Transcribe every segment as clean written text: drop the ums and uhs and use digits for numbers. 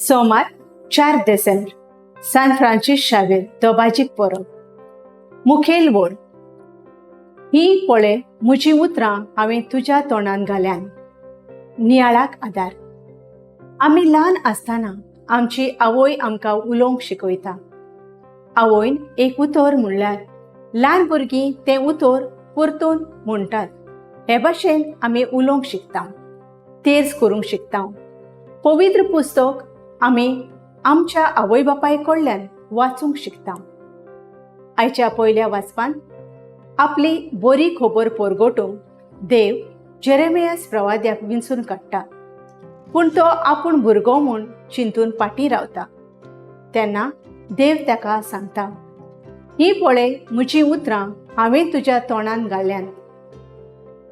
सोमार 4 देसेंब्र, सान फ्रांसीस शावेर दोबाजीक परब. मुखेल वळ. ही पळय म्हजीं उतरां हांवें तुज्या तोंडान घाल्यान. नियाळाक आदार. आमी ल्हान आसतना आमची आवय आमकां उलोवंक शिकयता. आवयन एक उतर म्हणल्यार ल्हान भुरगीं तें उतर परतून म्हणटात. हे भाशेन आमी उलोवंक शिकता, तेर्स करूंक शिकता. पवित्र पुस्तक आमी आमच्या आवय बापाय कडल्यान वाचूंक शिकता. आयच्या पयल्या वाचपान आपली बरी खबर परगटूंक देव जेरेमियास प्रवाद्याक विंचून काडटा, पूण तो आपूण भुरगो म्हूण चिंतून फाटीं रावता. तेन्ना देव ताका सांगता, ही पळय म्हजीं उतरां हांवें तुज्या तोंडान घाल्ल्यान.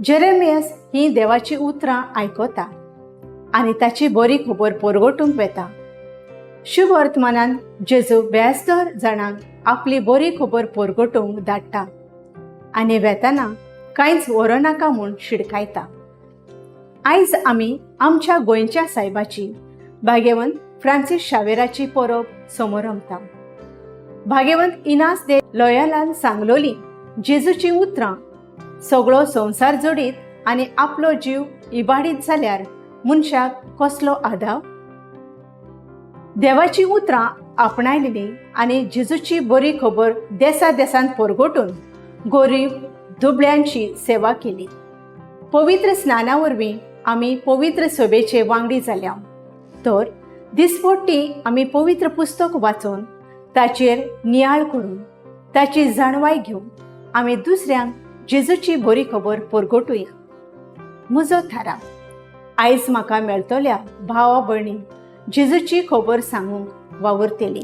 जेरेमियस ही देवाची उतरां आयकता आनी ताची बरी खबर परगटूंक वेता. शुभ वर्तमानान जेजू 72 जाणांक आपली बरी खबर परगटूंक धाडटा आनी वेताना कांयच व्हरोनाका म्हूण शिडकायता. आयज आमी आमच्या गोंयच्या सायबाची, भाग्यवंत फ्रांसीस शावेराची परब समोरमता. भाग्यवंत इनास दे लोयालान सांगलोली जेजूची उतरां, सगळो संवसार जोडीत आनी आपलो जीव इबाडीत जाल्यार मनशाक कसलो आदाव? देवाची उतरां आपणायलेली आनी जेजूची बरी खबर देसा देसान परगटून गोरीब दुबळ्यांची सेवा केली. पवित्र स्नाना वरवीं आमी पवित्र सभेचे वांगडी जाल्या, तर दिसपट्टी आमी पवित्र पुस्तक वाचून, ताचेर नियाळ करून, ताची जाणवाय घेवन आमी दुसऱ्यांक जेजूची बरी खबर परगटुया. म्हजो थाराव: आयज म्हाका मेळटल्या भावा भयणींक जेजूची खबर सांगूंक वावुरतली.